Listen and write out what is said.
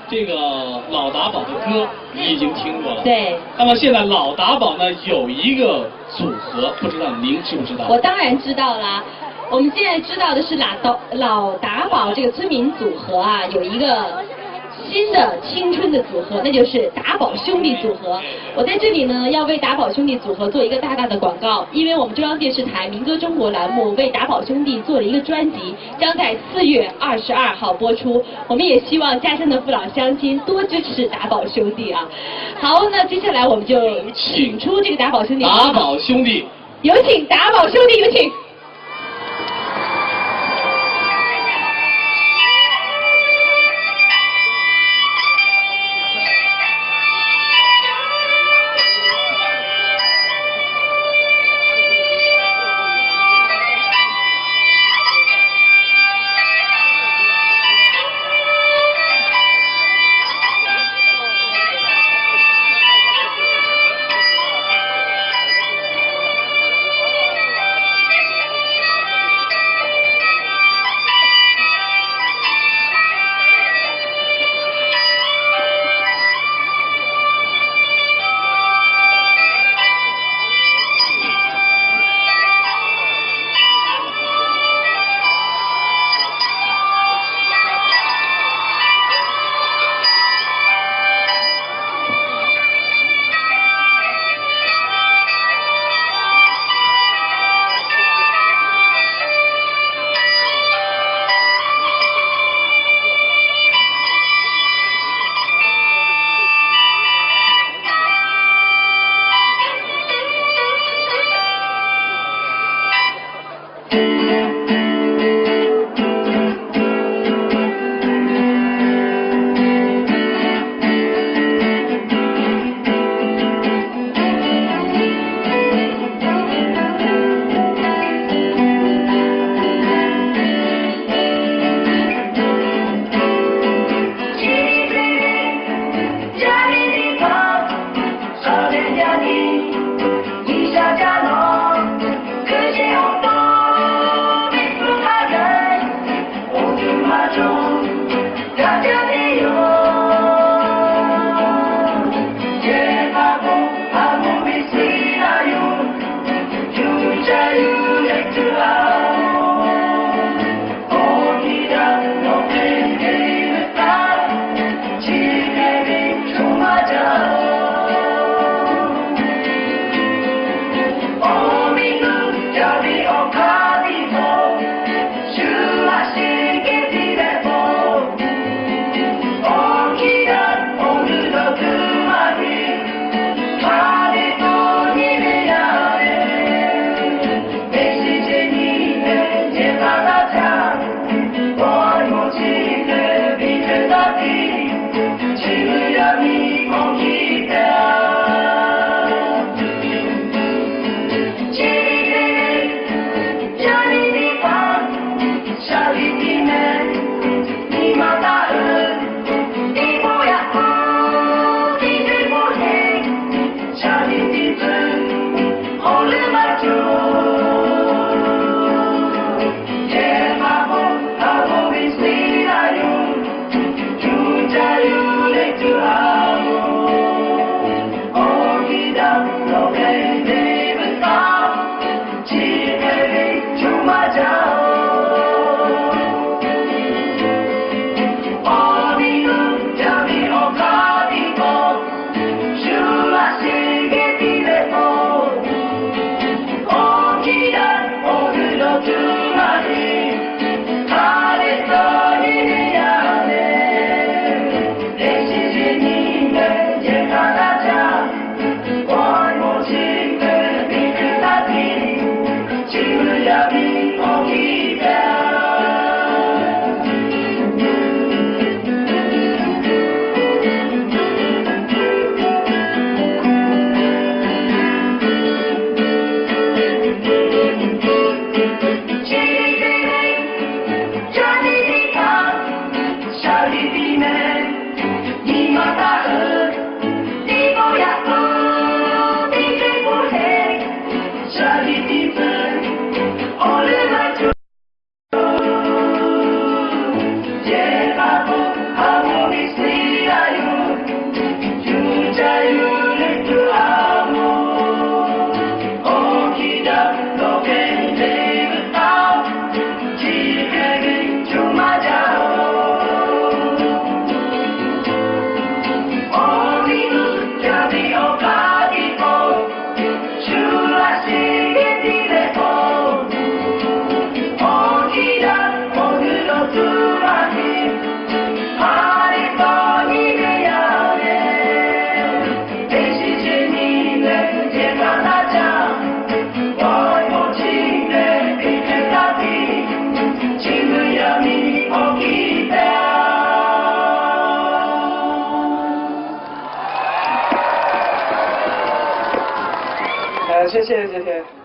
这个老达堡的歌你已经听过了。对。那么现在老达堡呢，有一个组合，不知道您知不知道？我当然知道啦。我们现在知道的是老达，老达堡这个村民组合啊，有一个新的青春的组合，那就是达堡兄弟组合。我在这里呢，要为达堡兄弟组合做一个大大的广告，因为我们中央电视台民歌中国栏目为达堡兄弟做了一个专辑，将在四月二十二号播出。我们也希望家乡的父老乡亲多支持达堡兄弟啊。好，那接下来我们就请出这个达堡兄弟。达堡兄弟。有请达堡兄弟，有请。Shehˆ shehˆ shehˆ shehˆ.